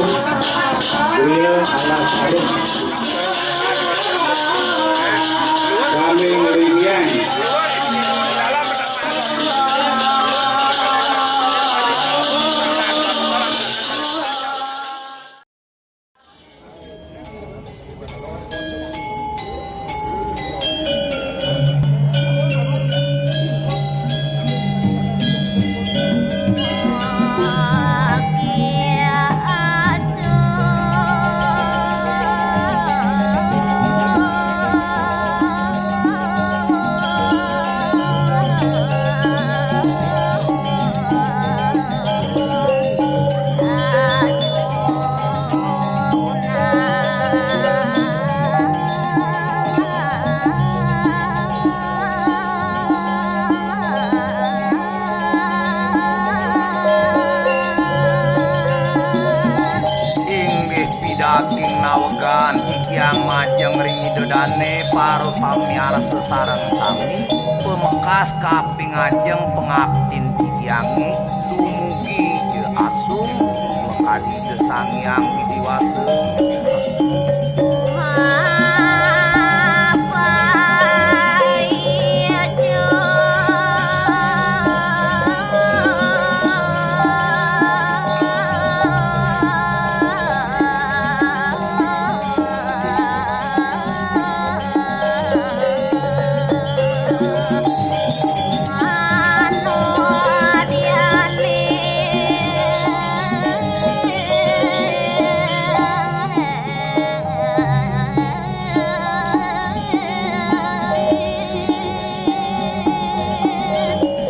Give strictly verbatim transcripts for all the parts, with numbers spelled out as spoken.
Griya alas arum. Kami ngringyang. Inggih pidaging nawegan titiang majeng ring Ida Dane para pamiarsa sareng sami, pamekas kaping ajeng pangaptin titiange dumugi ja asung makadi Ida Sang Hyang Widi Wasa.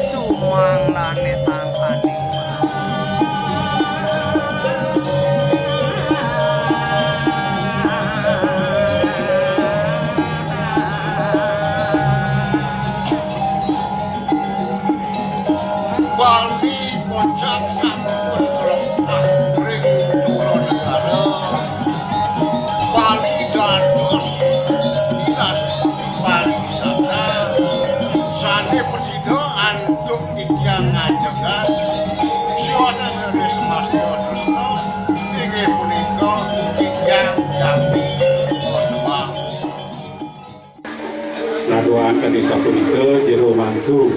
Sumangdané sang paning. Bali kocap sampun mlebet ring dura negara. Bali dados dinasti pariwisata sané prasida antuk titiang ngajegan siwasa sané semasta tresna, inggih punika titiang Jati Kosma. Saduaken sapunika jero mantu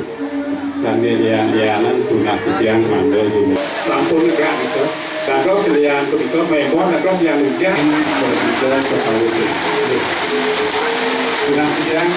sané lian-lianan tunas titiang mangda jumeh. Sampun negak nika. Dados lian punika mémor dados lian ujan punika sekalusin. Tunas titiang.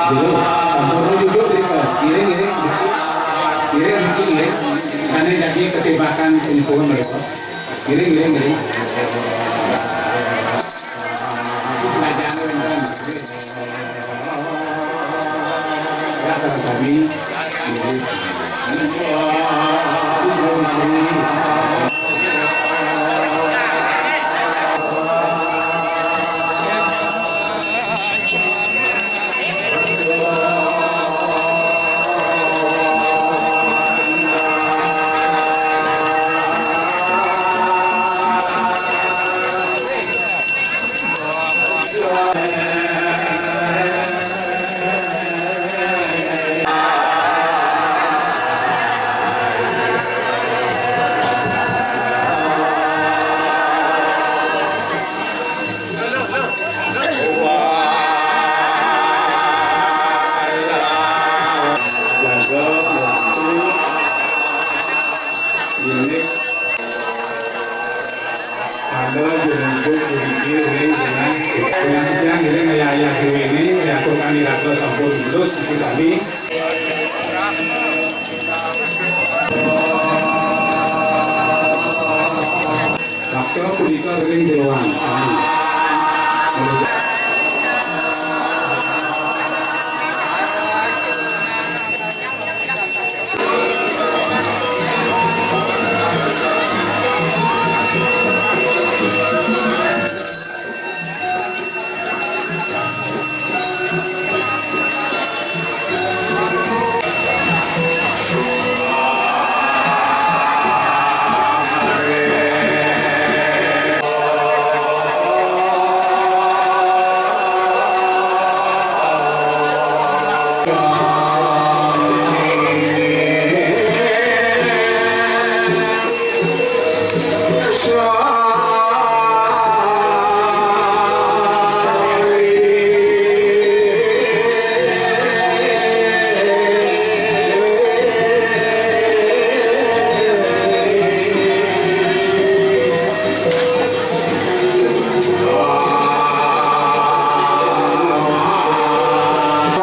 Dulu, sampun duduk, duduk. Ngiring, ngiring, sedikit. Ngiring, sedikit, ngiring. Sané dadi ketimbakan sinipuhun mereka. Ngiring, ngiring, ngiring. Belajar, belajar. Ya, sareng sami. Terus iki sami. Bakso punika ring jeroan sami.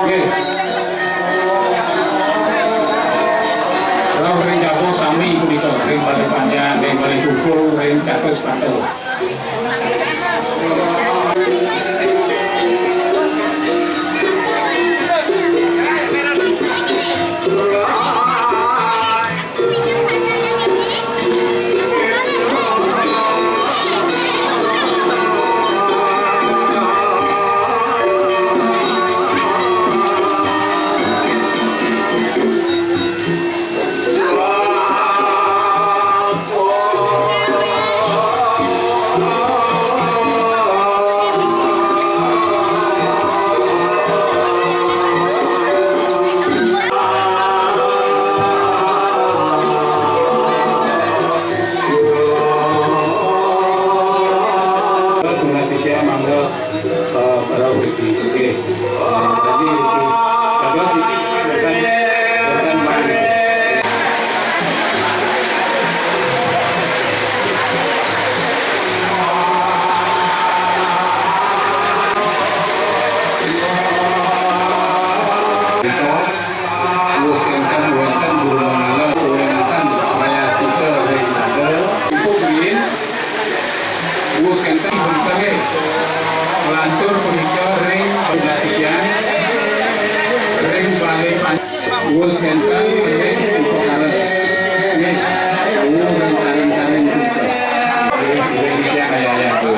Nggih. Rauh ring dawuh sami punika, ring Bale Panjang, ring Bale Kuku, ring Catur Sepatu. Terus, mangga, eh, para mriki. Nggih. Jadi, dados iki boten, boten main. Wus kenten wonten guru manala wonten prayascita ring nada. Ibu Brin, wus kenten punika nggih. Lantur punika ring pengatian, ring Bale Pan-, wus kenten ring Ibu Karen. Nggih, wus ring Karen-Karen punika. Nggih, nggih, nggih, ayah-ayah, Bu.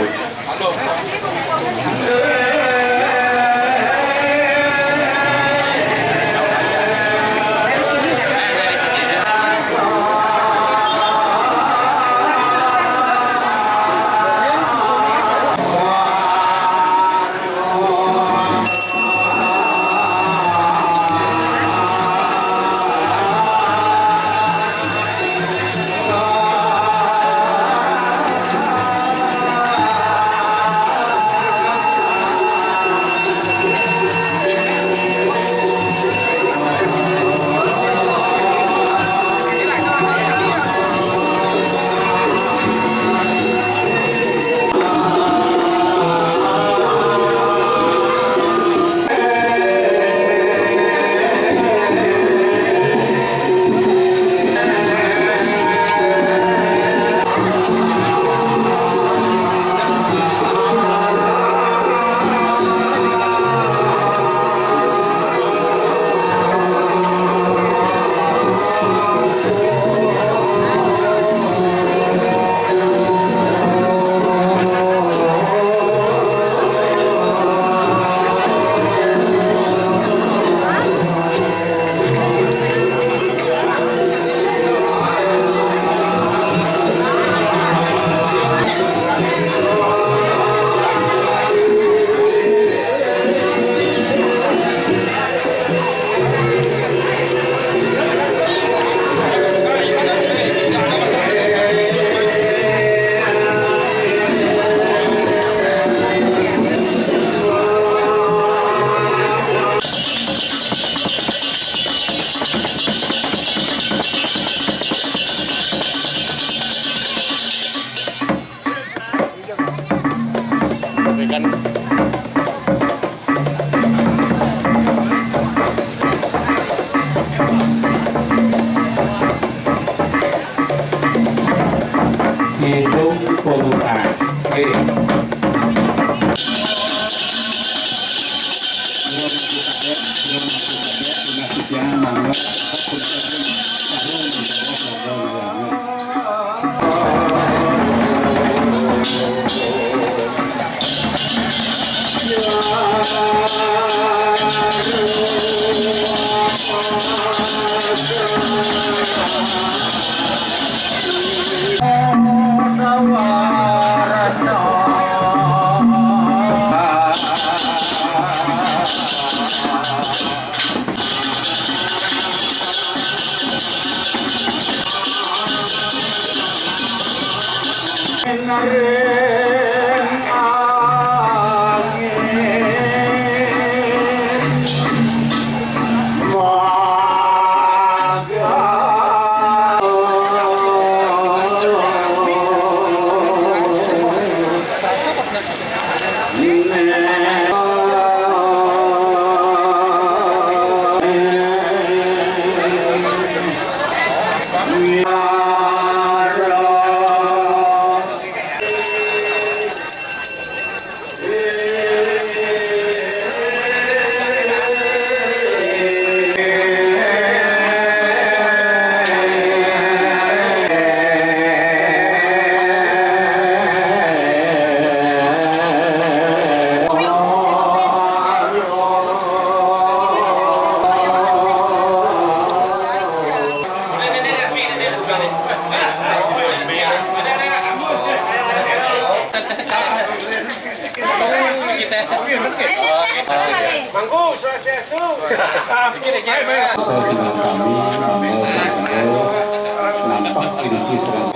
Mangku, swastiastu. Saya dengan kami, Mangku, Mangku, nampak ini sedang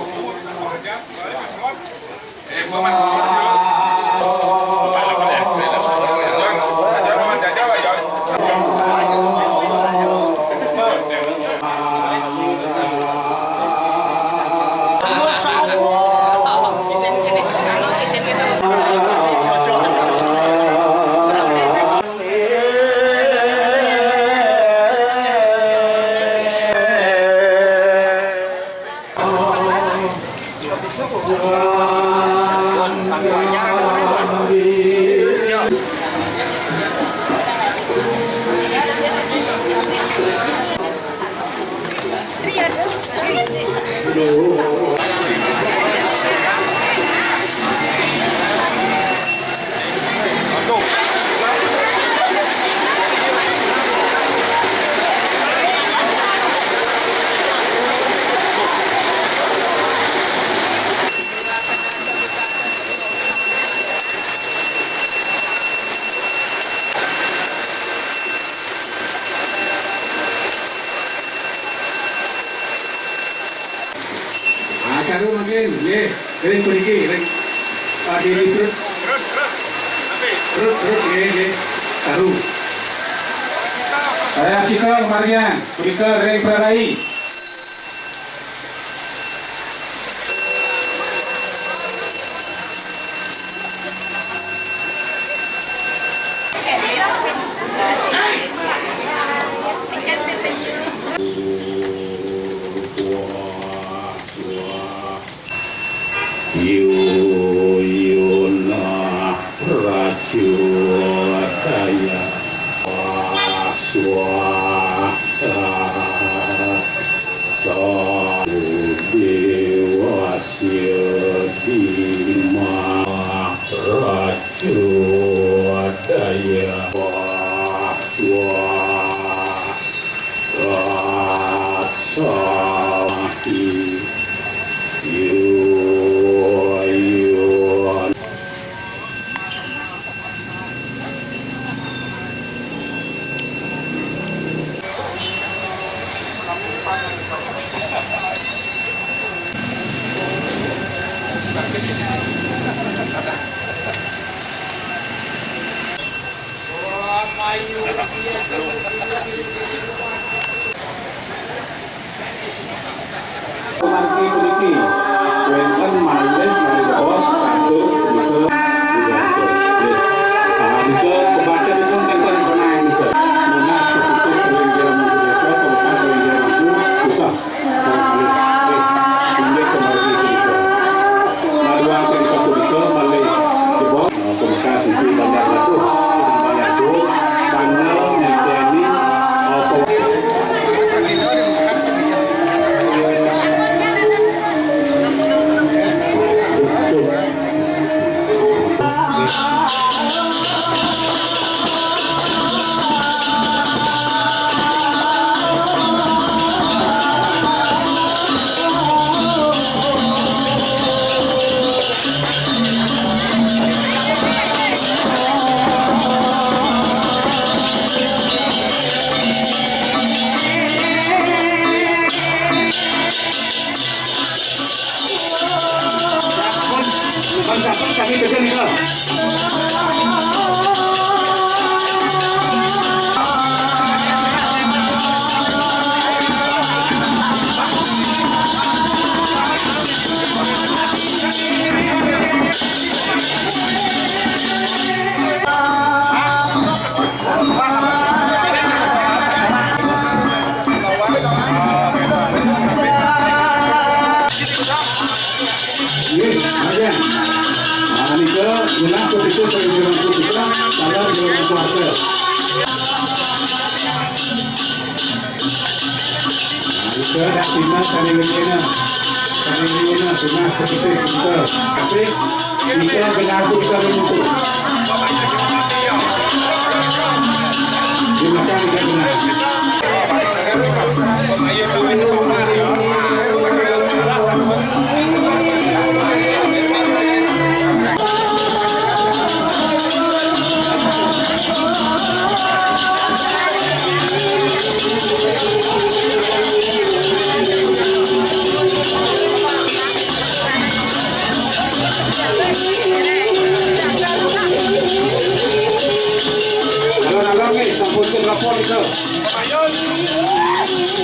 Acara mungkin, nggih, ring puniki, ring, ah, di, di perut. Perut, perut, nggih, nggih. Taruh. Saya Cika kemarian, punika ring prarai. Yuyuna Pracodaya. Swaha. Nika genah petitu ring jero mangku siswa, taler jero mangku harta. Nah, nika dak tina kami ngena. Kami ngena genah petitu kita. Tapi nika genah aku ika ring mangku. Di belakang nika genah. Alon-alon nggih, sampun berapa nika? Pamayun.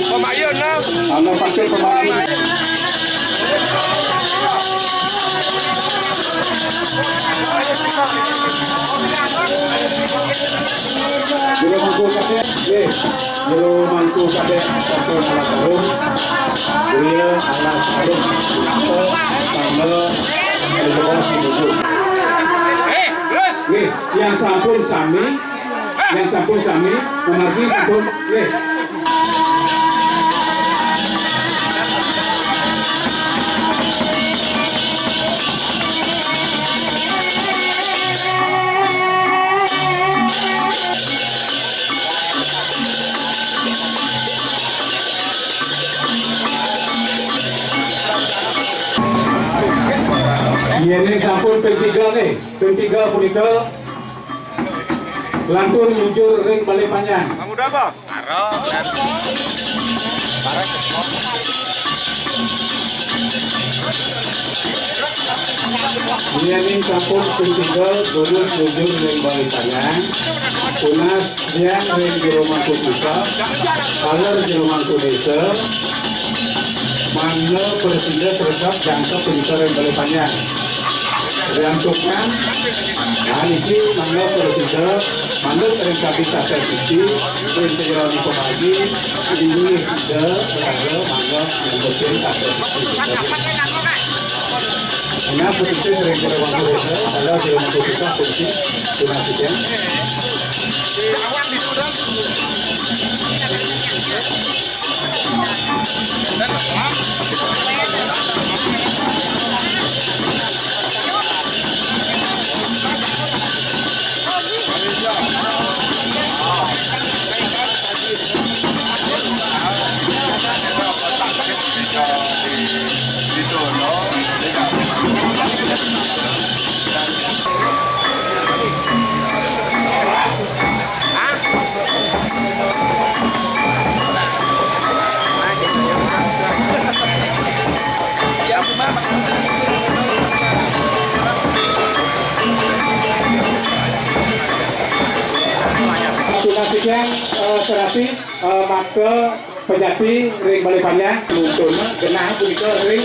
Pamayun lah. Anu pakai pamayun. Jero mangku kadek, nggih. Jero mangku kadek sampun alas harum. Jero alas harum. Tanggal tujuh belas. Eh, terus. Nggih, yang sampun sami Yang sampun sami, memargi sampun, nggih. Yen sampun ping tiga nggih, ping tiga punika Lantur nyujur ring Balé Panjang. Kamu udah apa? Yen sampun ping tiga, durus nyujur ring Balé Panjang. Tunas tiang ring Jero Mangku Pusat, taler Jero Mangku Désa, mangda prasida sregep jangkep punika ring Balé Panjang. Riantukan, nah, niki mangga prasida manut ring kabin taser suci, ring sajeroning pamargi, inggih Ida Betara mangga nyambetin taser suci. Nah, punika ring Balé Panjang, kalau di rumah kita, kunci, tunas hujan. Tunas titiang, eh, serasi, eh, maka pejati ring Balé Panjang nuntun genah punika ring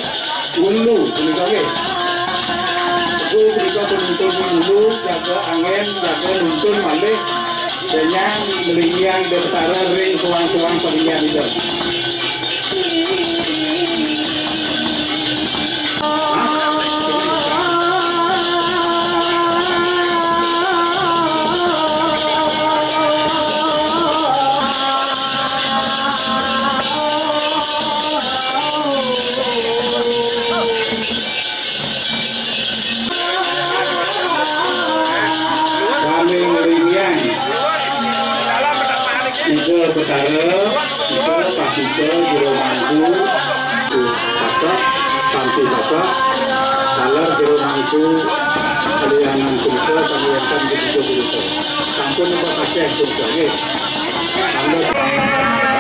ulu punika nggih. Ulu punika penuntun ring ulu, jaga anggén, jaga nuntun malih, danyang nglinggihang Ida Betara ring suang-suang paninggihan Ida. Kami nglinggihang Ida Betara, Ida Pastika Jero Mangku, Bapak, Santi Bapak, taler Jero Mangku, Kaliangan Punika, Kaliangan Punika, Punika. Sampun nembak kasih, Punika, nggih. Sampun.